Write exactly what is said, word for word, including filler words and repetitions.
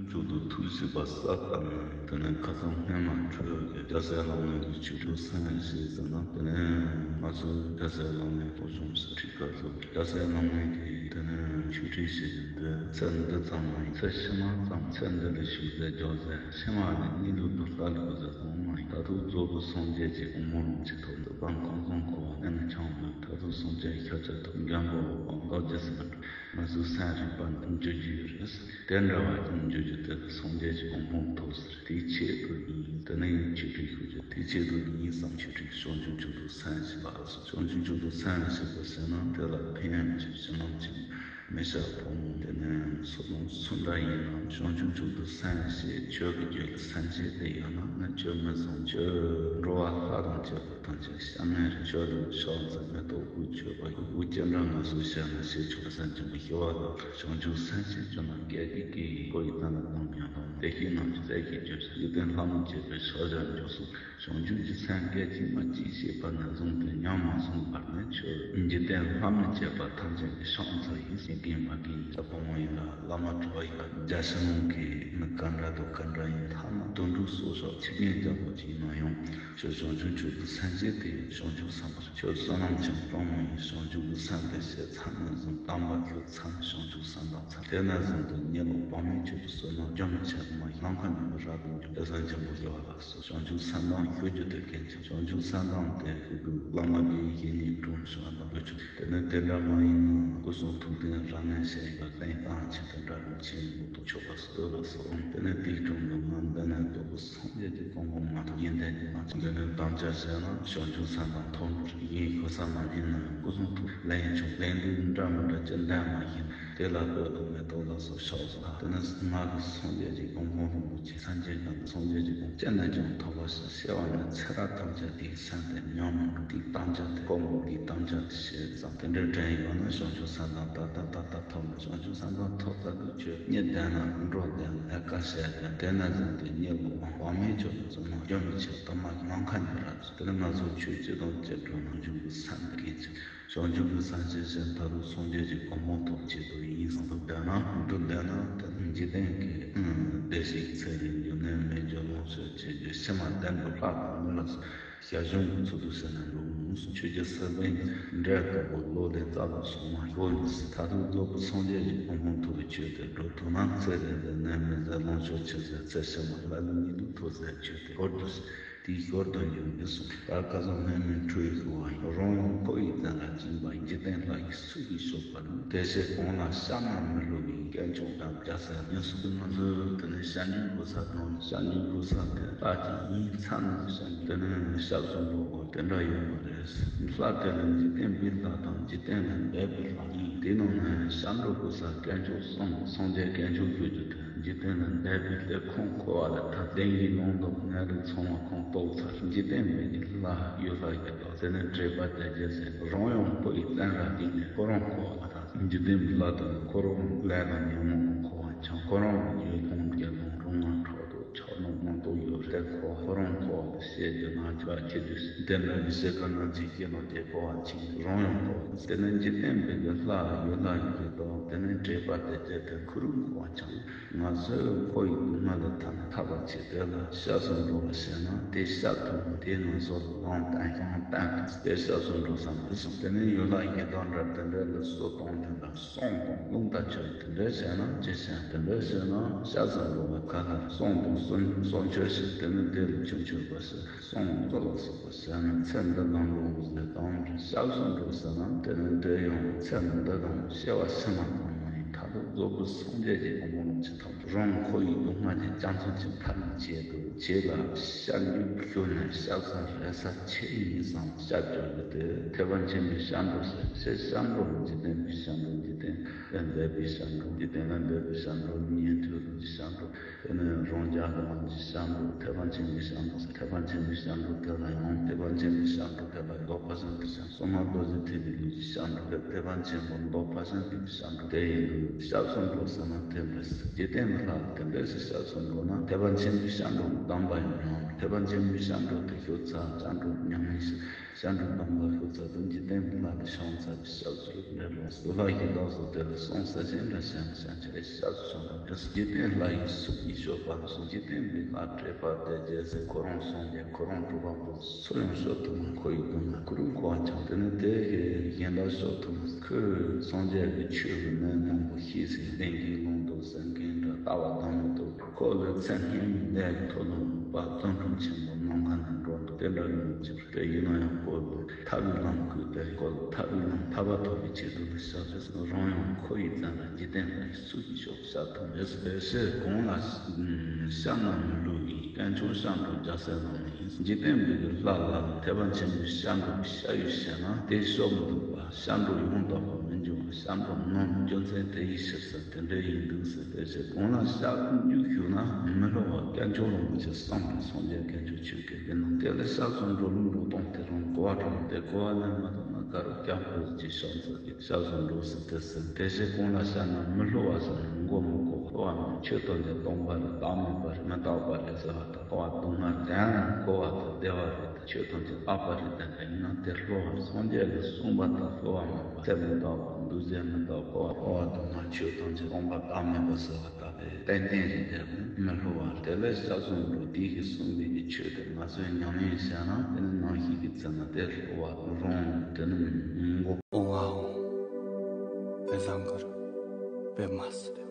མཇུག་ཏུ་ཐུགས་བཞེད་པ་གསལ་བཏབ་ནས། དེ་ནས་ཁ་སང་སྔོན་མ་འཕྲོས་ཀྱི་རྒྱལ་སྲས་ལག་ལེན་གྱི་ཆོས་དྲུག་གསན་ཞེས་ཟེར་ན། དེ་ནས་ང་ཚོའི་རྒྱལ་སྲས་ལག་ལེན་སློབ་སྦྱོང་ཞེས་ཁྲིད་ཀ་ལུགས་རྒྱལ་སྲས་ལག་ལེན་གྱི་དེ་ནས་ཆོས་ཁྲིད་ཞེས་འདི་ཚེ་འདི་ཙམ་མ་ཡིན། ཚེ་ཕྱི་མ་ཙམ། ཚེ་འདི་ལ་ཞུགས་ཚེ་འཇོག་ཚེ་ཕྱི་མ་ལ་གནས་ལུགས་དང་ལྟ་ལུགས་ཟེར་ཙམ་མ་ཡིན། ད་དུང་རྫོགས་པའི་སངས་རྒྱས་ཀྱི་གོ་འཕང་ལོངས་སྤྱོད་ཐོབ་འདོད་པ་ཁོང་ཚང་འཁོར་བ་གནས་ན་འཁྱམས་མོད། ད་དུང་སངས་རྒྱས་ཤཱཀྱ་ཐུབ་འཇམ་པའི་དབུ་འཕང་རྡོ་རྗེ་སེམས་དཔའ་ང་ཚོའི་སེམས་རིག་པ་འདི་འགྱུར་རྒྱུ་ཡོད་རེད། དེ་འདྲ་བ་ཅིག་འགྱུར་རྒྱུ་དེ་ལ་སངས་རྒྱས་ཀྱི་གོ་འཕང་ཐོབ་ཟེར། དེའི་ཆེད་དུ་ཡིན། དེ་ནས་ཡིན་ཆོས་ཁྲིད་ཞུ་རྒྱུ། དེའི་ཆེད་དུ་ཡིན་བསམ་ཆོས་ཁྲིད། བྱང་ཆུབ་མཆོག་ཏུ་སེམས་བསྐྱེད་པ། བྱང་ཆུབ་མཆོག་ཏུ་སེམས་བསྐྱེད་པ་ཟེར་ན་དེ་ལ་ཕན་ཡོན་ཅིག་བྱིན་རླབས་ཅིག་མི་ཤ་ཕོ་མོ་དེ་ནས་སོ་ནམ་སུ་འདྲ་ཡིན་ནའང་བྱང་ཆུབ་མཆོག་ཏུ་སེམས་བསྐྱེད། ཆོས་ཀྱི་རྒྱུད་ལ་སེམས་བསྐྱེད་དེ་ཡོད་ན་ནི་ཆོས་མི་བཟང་། ཆོས་འགྲོ་བ་ལྷ་དང་བཅས་པ་ཐམས་ཅད་སྐྱབས་གནས་རེད། ཆོས་ལ་ཕྱག་འཚལ་མེ་ཏོག་དབུ་མཆོད་པ། དབུ་ཅི་འདྲ་ང་ཚོས་བཤད་ན་ཤེས་ཆོག་སེམས་ཅན་པོ་ཤི་བ་དང་བྱང་ཆུབ་སེམས་བསྐྱེད་ཀྱི་ནང་སྐད་ཀྱི་སྐད་ཡིན། ཁོ་ཡི་དང་ལ་དང་མྱང་དང་དེ་ཤེས་རྣམས་ཀྱི་རྩལ་གྱིས་བརྗོད་ཅིང་། འཇིག་རྟེན་ལྷ་མོ་བཅས་པའི་ཕྱག་བཞག་མགྱོགས་སུ། བྱང་ཆུབ་ཀྱི་སེམས་སྐད་ཅིག་མ་གཅིག་ཤེས་པ་ནས་བཟུང་སྟེ་ཉམས་མ་སོང་བར་ནི་ཆོས་འཇིག་རྟེན་ལྷ་མི་བཅས་པ་ཐམས་ཅད་ཀྱི་ཕྱག་འཚལ་ཡིན། ཡིན་གིན་མ་གིན་ཡིན། ལྷ་བུ་མོ་ཡིན་ལ་བླ་མ་གྲྭ་པ་ཡིན་ལ་རྒྱལ་སྲས་ལུང་གི་མི་ག་འདྲ་དང་ག་འདྲ་ཡིན། ཐ་ན་དུད་འགྲོ་སོགས་ཤོག་ཆི་རྐྱེན་རྒྱལ་པོ་ཅིག་ཡིན་ན་ཡང་ཆོས་བྱང་ཆུབ་མཆོག་ཏུ་སེམས་བསྐྱེད་དེ་བྱང་ཆུབ་སེམས་དཔའ། ཆོས་བསོད་ནམས་ཆེན་པོ་སྤྲང་མོ་ཡིན། བྱང་ཆུབ་ཀྱི་སེམས་དེ་བཤད་ཚར་ནས་བཟུང་དམ་པ་ཁྱོད་ཚར་ནས་བྱང་ཆུབ་སེམས་དང་ཚར། དེ་ནས་བཟུང་སྟེ་གཉེན་ལོ་བག་མེད་ཆོས་ཀྱི་བསོད་ནམས་རྒྱུན་མི་ཆད་པ་མ་ཡིན། ནམ་མཁའ་མཉམ་པའི་རབ་ཏུ་འབྱུང་། དེ་སངས་རྒྱས་པོ་ཞི་བ་ལགས་སོ། བྱང་ཆུབ་སེམས་དང་ཤོད་རྒྱུ་དེ་གལ་ཆེ། བྱང་ཆུབ་སེམས་དང་དེ་ཤོད་རྒྱུ་བླ་མ་དེའི་བཤེས་གཉེན་དྲུང་ཞུ་བ་དང་ལོ་ཆུང་། དེ་ནས་དེ་འདྲ་མ་ཡིན་ན་སྐུ་གསུང་ཐུགས་རྟེན་རབ་གནས་བཤད་ཡོད་པ་བསྟན་སྟངས་ཆེད་དུ་འདྲ་རུང་ཆེན་མོ་དུ་ཆོག་པ་སོ་ལ་སོ། དེ་ནས་དེའི་དྲུང་དུ་ང་འདི་ནས་རྡོ་བུ་སངས་རྒྱས་ཀྱི་གོ་འཕང་མ་ཐོབ་ཡིན་ཏན་གྱི་ང་ཚོ་འདི་ནས་དམ་བཅའ་བྱས་ན་བྱང་ཆུབ་སེམས་དང་ཐོབ་འགྲོ་ཡིན་ཁོ་ས་མ་ཡིན་ན་སྐུ་གསུང་ཐུགས་ལེན་ཆོག་ལེན་དུས་འདྲ་མི་འདྲ་ཅི་འདྲ་མ་ཡིན། དེ་ལ་བོད་དུ་མེ་ཏོག་ལ་སོགས་ཕྱོགས་སུ་ལ། དེ་ནས་སྔགས་ཀྱི་སངས་རྒྱས་ཀྱི་གོ་འཕང་རིན་པོ་ཆེ་སངས་རྒྱས་ཀྱང་སངས་རྒྱས་ཀྱི་གོ་འཕང་ཅི་ནས་ཀྱང་ཐོབ་པ་ཞེས་བཤད་པ་ནི་ཚེ་རབས་ཐམས་ཅད་དེའི་སེམས་དེ་ཉམས་མི་འགྲོ། དེའི་དམ་བཅའ་དེ་ཁོ་མོ་དེའི་དམ་བཅའ་དེ་བྱས་ཙང་དེ་འདྲའི་དྲན་ཡོད་ན་བྱང་ཆུབ་སེམས་དང་ད་ལྟ་ད་ལྟ་ཐོབ་ནས་བྱང་ཆུབ་སེམས་དང་ཐོབ་ཚར་དུས་ཁྱོད་གཉིད་བསྡད་ན་འགྲོ་བསྡད་ན་ལས་ཀ་བྱས་བསྡད་དེ་ནས་བཟུང་སྟེ་གཉིད་ལོག་པ་བག་མེད་ཆོས་ཀྱི་བསོད་ནམས་རྒྱུན་མི་ཆད་དུ་མ་ནམ་མཁའ་འགྲོ་རབས་སོ། དེ་ནས་ང་ཚོ་ཆོས་སྤྱི་དང་བཅས་འགྲོ་ནང་བྱུང་གི་སེམས་དེ་གལ་ཆེ། བྱང་ཆུབ་ཀྱི་སེམས་བསྐྱེད་ཅིང་མཐར་ཐུག་སངས་རྒྱས་ཀྱི་གོ་འཕང་ཐོབ་ཆེད་དུ་ཡིན་བསམ་དུ་བསྡད་ན་འདུག་བསྡད་ན་དེ་འཇིག་རྟེན་གྱི་བདེ་གཤེགས་ཚེ་རིང་རྒྱུ་ནད་མེད་རྒྱུ་ལོངས་སྤྱོད་ཆེ་རྒྱུ་ཕྱི་མ་བདེ་འགྲོ་ལྷ་དང་མི་ལ་སོགས་ཞལ་གཞུང་གི་ཚུལ་དུ་ཟེར་ན་འགྲོ་འོང་གསུངས། ཆོས་ཀྱི་སྲིད་པའི་འབྲས་དང་པོ་ལོ་ལས་རྩ་བ་སོང་བ་ཡོད་ནས་མཐར་ཐུག་རྫོགས་པའི་སངས་རྒྱས་ཀྱི་གོ་འཕང་ཐོབ་པའི་ཆོས་དེ་སྒྲུབ་ཐུབ་ན་ཚེ་རིང་ལས་ནད་མེད་ཟེར་ལོངས་སྤྱོད་ཆེ་ཟེར་ཚེ་ཕྱི་མ་ལྷ་ལུས་གཉིས་ལུས་ཐོབ་ཟེར་ཆོས་དེ་ཧོར་དུ་ཟེར། དེའི་ཞོར་དུ་འབྱུང་མི་གསུངས། ད་ཁ་སང་སྔོན་མའི་འཕྲོ་ཡི་གསུང་བ་ཡིན། རང་ཡང་འཁོར་བའི་བཙན་ལ་བཅིངས་པ་ཡིན། འཇིག་རྟེན་ལྷ་ཡི་སུ་ཡིས་གསོད་པ་ཡིན། དེ་ཕྱིར་གང་ལ་ཤ་ན་མི་བླུ་བའི། སྐྱེས་མཆོག་དམ་བཅའ་ཟེར་ཉོན་སོང་། ང་ཚོས་དེ་ནས་སྐྱབས་འཇུག་གི་ས་དང་སྐྱབས་འཇུག་གི་ས་དེ་ལྷ་གཅིག་ཡིན་ཚར་ནས་སྐྱབས་འཇུག་དེ་ནས་སྐྱབས་སུ་འགྲོ་དགོས་དེ་འདྲ་ཡོད་མ་རེད། ལྷ་དེ་ལ་འཇིག་རྟེན་པའི་ལྷ་དང་འཇིག་རྟེན་ལས་འདས་པའི་ལྷ་ཡིན། དེ་ནང་ནས་སྐྱབས་འགྲོ་གི་ས་སྐྱེས་མཆོག་གསུམ་སངས་རྒྱས་སྐྱེས་མཆོག་གྱུར་རྒྱུ་དེ། འཇིག་རྟེན་ལས་འདས་པའི་ལྷ་ཁོང་འཁོར་བ་ལས་ཐར། ལྷ་ཡི་ལུང་དང་ནད་རིགས་ཚང་མ་ཁོང་བཟློག་ཚར། འཇིག་རྟེན་མི་གི་ལྷ་ཡུལ་ལྷ་ཡི་དྭགས་ཟེར་ནས་དྲེགས་པ་དེ་རྒྱལ་ཟེར། རང་ཡང་འཁོར་བའི་བཙན་ར་འདི་ནས་ཁོ་རང་འཁོར་བ་ལ་ཐར། འཇིག་རྟེན་མི་ལྷ་དང་ཁོ་རང་ལས་དང་ཉོན་མོངས་ཀྱི་འཁོར་བ་འཁྱམས། ཁོ་རང་གི་ཡུལ་ཁོང་རྒྱལ་ཁོང་རོང་ང་ཁྲོད་དུ་ཆགས་སྡང་མང་དུ་ཡོད་རེད། ཁོ་ཁོ་རང་འཁོར་བ་ལ་བཤད་རྒྱུ་ན་ཆ་ཁྱེད་དུས་དེ་འདྲ་ཡི་ཤེས་ཀ་ན་ཅིག་སྐྱེ་ལོ་རྒྱལ་འཁོར་བ་འཁྱམས། རང་ཡང་འཁོར་བ་དེ་ནས་འཇིག་རྟེན་མི་གི་ལྷ་ཡུལ་ལྷ་ཡི་དྭགས་དེ་ནས་དྲེགས་པ་དེ་རྒྱལ་དེ་ཁོ་རང་འཁོར་བ་འཁྱམས། ང་ཚོས་འཁོར་བའི་སྡུག་བསྔལ་ལས་ཐར་ན་ཐར་པ་བྱེད་དེ་ལ་སྐྱབས་སུ་འགྲོ་བ་ཞེ་ན་དེ་སྐྱབས་ཐོབ་ན་དེ་ང་ཚོ་ལ་ལམ་བསྟན་ཤིང་བསྟན་ཏེ་སྐྱབས་སུ་འགྲོ་བསམ་གི་སོང་། དེ་ནས་ཡུལ་ལྷ་ཡི་དྭགས་འདྲ་དེ་འདྲ་ལ་གསོད་གཏོང་རྒྱུ་འདྲ་བསང་དང་རླུང་དང་ཆུ་དེ་འདྲ་བྱས་ན་ཅི་བྱ་དེ་འདྲ་བྱས་ན་སྐྱབས་སུ་འགྲོ་བ་ག་ལ་བསང་དང་གསོལ་གསོལ་མཆོད་བྱེད་དེ་ནས་དེ་ལ་ཆུ་མཆོད་པ་བྱེད། བསང་གསོལ་བ་སོགས་པ་བྱས་ན་ཚེ་འདི་ནང་ལོངས་སུ་སྟོང་རེད། སྐྱབས་སུ་འགྲོ་ཟེར་ན་དེ་ནི་དེ་ཡང་ཚེ་འདི་དང་སྐྱེ་བ་ཕྱི་མ་ཙམ་མ་ཡིན། མཐར་ཐུག་རྫོགས་པའི་སངས་རྒྱས་ཀྱི་གོ་འཕང་ལོངས་སྤྱོད་ཐོབ། རང་འཁོར་བའི་སྡུག་བསྔལ་གྱི་རྒྱ་མཚོ་ཆེ་ཐར་བའི་ཆེད་དུ་ཆོས་ལ་སྐྱབས་འཇུག་ཞུ་ནས་སྐྱབས་སུ་རེ་ས་ཆེ་ཡིན་བསམ་སྐྱབས་བཅོལ་གྱི་དེ་ཐེག་པ་ཆེན་པོའི་སྐྱབས་འགྲོ་ཟེར། ཞེས་སྐྱབས་འགྲོ་ལ་འཇིག་རྟེན་པའི་སྐྱབས་འགྲོ། འཇིག་རྟེན་ལས་འདས་པའི་སྐྱབས་འགྲོ། འཇིག་རྟེན་ལས་འདས་པའི་སྐྱབས་འགྲོ། ཉན་ཐོས་ཀྱི་སྐྱབས་འགྲོ། དེ་ནས་རང་རྒྱལ་དབང་གི་སྐྱབས་འགྲོ། ཐེག་པ་ཆེན་པོའི་སྐྱབས་འགྲོ། ཐེག་པ་ཆེན་པོའི་སྐྱབས་འགྲོ་དེ་ལ་ཡང་ཐེག་པ་ཆེན་པོའི་སྐྱབས་འགྲོ་དེ་ལ་ཡང་ལོག་པ་སེམས་ཀྱི་སྐྱབས། སོ་ནམ་རྡོ་རྗེ་ཐེག་པའི་ལུགས་ཀྱི་སྐྱབས་འགྲོ་དེ་ཐེག་པ་ཆེན་པོ་ལོག་པ་སེམས་ཀྱི་སྐྱབས་འགྲོ་དེ་ཡིན་དུས་སྐྱབས་སུ་འགྲོ་ཟེར་ན་དེ་འདྲ་ཟེར། འཇིག་རྟེན་མི་ལྷག་དེ་འདྲ་ཟེར། སྐྱབས་སུ་འགྲོ་ན་ཐེག་པ་ཆེན་པོའི་སྐྱབས་འགྲོ་གདམས་པ་ཡང་ཡང་ཐེག་པ་ཆེན་པོའི་སྐྱབས་འགྲོ་དེ་ཤོད་ཚར་སྐྱབས་འགྲོ་ཉམས་ལེན་ཞིག་སྐྱབས་འགྲོ་དམ་པ་ཤོག་ཚ་དང་། འཇིག་རྟེན་གྱི་ལྷ་ལ་ཕྱག་འཚལ་བའི་སྐྱབས་སུ་འགྲོ་ལགས་སོ། ལྷ་ཡི་བདག་སོགས་དེ་ལ་གསོལ། ས་གཞན་ལ་ཞེན་ཞེན་ཆེ་སྐྱབས་སུ་མཆི་བ་ཡིན། འཇིག་རྟེན་ལྷ་ཡི་སྲོག་གཅིག་ཤོག་པ་ལགས་སོ། འཇིག་རྟེན་པའི་ལྷ་དྲེགས་པ་སྡེ་བརྒྱད་ཟེར། ཁོ་རང་སངས་རྒྱས། ཁོ་རང་གྲུབ་པ་པོ། སུ་ཡང་ཤོག་ཐུབ་མ། ཁོ་ཡི་མདུན་ལ་ཁོ་རང་འཁོར་བ་འཁྱམས། དེ་ནི་དེ་གི་གཞན་དག་ཤོག་ཐུབ་མ། ཁོས་སངས་རྒྱས་ཀྱི་ཆོས་ཀྱི་གནད་མང་པོ་ཤེས་ཟིན། བདེན་བཞིའི་ལུང་དུ་ཟེར་མཁན་འདྲ། ལྟ་བ་དང་མི་ཐུབ། ཁོ་ལ་ཚེ་སྔོན་མའི་ལས་ཀྱི་ཐོག་ནས་མ་པ་བཙན་སྒྲོམ་ཆེན་པོ་ནམ་མཁའ་ནས་འགྲོ་འདུག་དེ་འདྲ་ཡོང་ཕྱིར། དེ་ཡིན་ན་ཡང་ཁོ་ལ་ཐར་པའི་ལམ་བསྐུལ་ཏེ། ཁོ་ལ་ཐར་པའི་ལམ་ཐར་པ་ཐོབ་པའི་ཆེད་དུ་ལ་ཕྱག་བྱས། རང་ཡང་ཁོ་ཡི་མཚན་ལ་འཇིག་རྟེན་ལྷ་ཡི་སྲོག་གཅིག་ཤོག་ཕྱག་ཐུབ་མེད། དེ་ཕྱིར་གང་ལ་ཕྱག་ན་མི་བསླུ་བའི། དཀོན་མཆོག་སྐྱབས་འགྲོ་རྒྱལ་སྲས་ལག་ལེན་ཡིན། འཇིག་རྟེན་པའི་ལྷ་ལ་ཐེག་པ་ཆེན་པོའི་སྐྱབས་འགྲོ་ཕྱག་ཡོད་ཞེ་ན། དེ་ཤོག་མི་ཐུབ་པ། སྐྱབས་འགྲོ་ཡང་དག་པར་མི་འབྱུང་བ། སྐྱབས་འགྲོ་ནམ་རྒྱུ་མཚན་དེ་ཡི་ཕྱིར་ཟེར། དེ་འདྲ་ཡིན་འདུག་ཟེར། དེ་ཕྱིར་གང་ལ་ཕྱག་འཇུག་ཞུ་ན་མི་བསླུ་བ། དཀོན་མཆོག་རིན་པོ་ཆེ་གསུངས་པའི་སངས་རྒྱས་དཀོན་མཆོག་ཆོས་ཀྱི་དེ་ནང་དེ་ལ་སྐྱབས་སུ་འགྲོ་ལུགས་འགྲོ་སྟངས་དེ་རང་གོ་བ་དྲངས་ཏེ། གོ་བ་ལེན་མ་ཐུབ་ན་དགའ་རབ་སྐྱབས་འགྲོ་གི་ཕྱག་འཚལ་གྱི་སྐྱབས་སུ་འགྲོ་ཟེར་དེ་ཟེར། དེ་ཕྱིར་གང་ལ་ཕྱག་ན་མི་བསླུ་བ་ཟེར་ན་མགོ་མི་སྐོར་བ། བསླུ་བ་མིན། ཆོས་ཐམས་ཅད་སྟོང་པ་རེད། བདག་མེད་པ་རེད། མི་རྟག་པ་རེད་ཟེར་བ་དང་། བསླུ་བ་སྡུག་བསྔལ་གཞན་ལ་འཁོར་བ་དང་བདེ་བ་རེད། ཆོས་ཐམས་ཅད་རྟག་པ་རེད། དེ་འདྲ་ཡིན་ན་དེ་བསླུ་བ། སངས་རྒྱས་ཀྱིས་གསུངས་པ་ལྟར་བསླུ་བ་མིན་པ། ཚེ་མི་རྟག་པ། འདུ་བྱེད་མི་རྟག་པ། བསླུ་བ་སྡུག་བསྔལ། ཆོས་ཐམས་ཅད་སྟོང་པ་བདག་མེད་པ་ཟེར་བ་ལྟ་བུའི་ཏན་ཏན་རེད། དེ་མི་བསླུ་བ། དེ་ལས་སྐྱབས་སུ་འགྲོ། དེ་གིས་གསུངས་པའི་གི་ཆོས་དེ་ང་ཚོས་ཉམས་ལེན་བྱས་ན། དེ་ནི་ནང་བཞིན་གྱི་ཚེ་ན་དེ་བསླུ་བ་རང་དེ་ནི་མི་འགོ། ཨོ་ཨ་ཨོ། དཔེ་བཟང་གི་རེད། དཔེ་མ་སྲིད།